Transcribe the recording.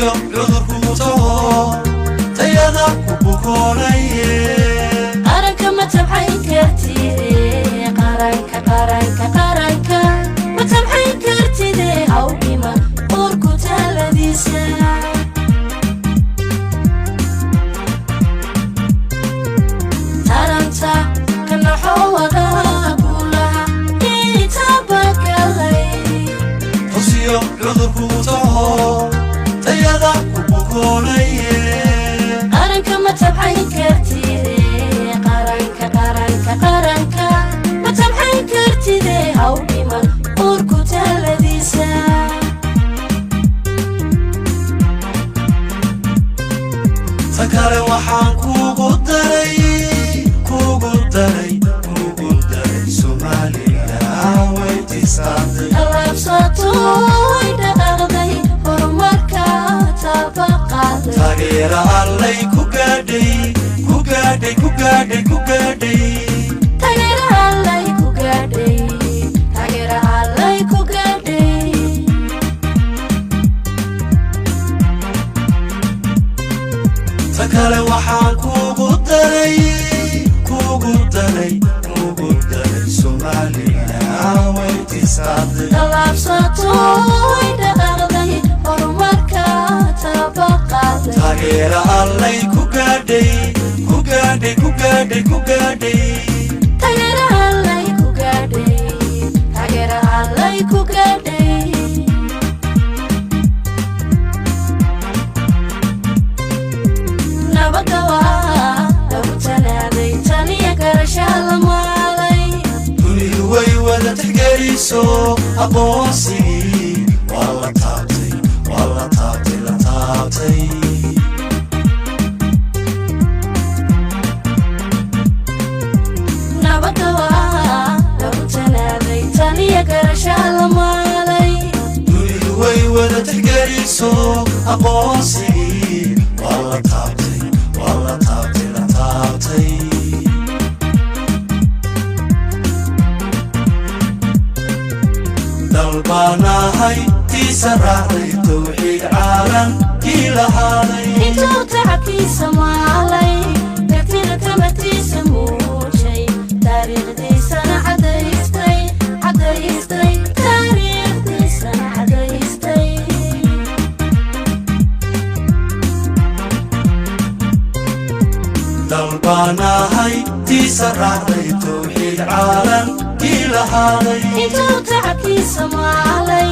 Tosiyo cudurku taho tayada ku bukoonaye. Qaranka ma tabxayn kartide, qaranka, qaranka, qaranka ma tabxayn kartide, hawdhima uurku taaladiisa. Taranta kanaxowada guulaha itabagalay. Tosiyo cudurku taho tayada ku bukoonaye. Qaranka ma tabxayn kartide, qaranka, qaranka, qaranka ma tabxayn kartide, hawdhiman uurku taaladiisa. Ta kale waxaan kugu daray, kugu daray, kugu daray, Somalilan way tisqaaday. Tallaabsato way dhaqaaqday, horumarka taabaqaaday. Taageera allay ku gaadhay, ku gaadhay, ku gaadhay, ku gaadhay. Taageera allay ku gaadhay, taageera allay ku gaadhay. Ta kale waxaan kugu daray, kugu daray, kugu daray, Somalilan way tisqaaday. Tallaabsato way dhaqaaqday, horumarka taabaqaaday. Taageera allay ku gaadhay, ku gaadhay, ku gaadhay, ku gaadhay. Taageera allay ku gaadhay, taageera allay ku gaadhay. Nabadda waa lagu tanaaday, taniya garashaa la maalay. Dunidu way wada tixgeliso, aqoonsigii waa la taabtay, waa la taabtay, la taabtay. Nabadda waa lagu tanaaday, taniya garashaa la maalay. Dunidu way wada tixgeliso, aqoonsigii waa la taabtay, waa la taabtay, la taabtay. Dalbaanahay tiisa raacday towxiid caalamkii lahaaday. Intuu tacabkiisa maalay, kartida tamartiisa muujay, taariikhdiisana cadaystay, cadaystay, taariikhdiisana cadaystay. Dalbaanahay tiisa raacday towxiid caalamkii lahaaday. Intuu tacabkiisa maalay,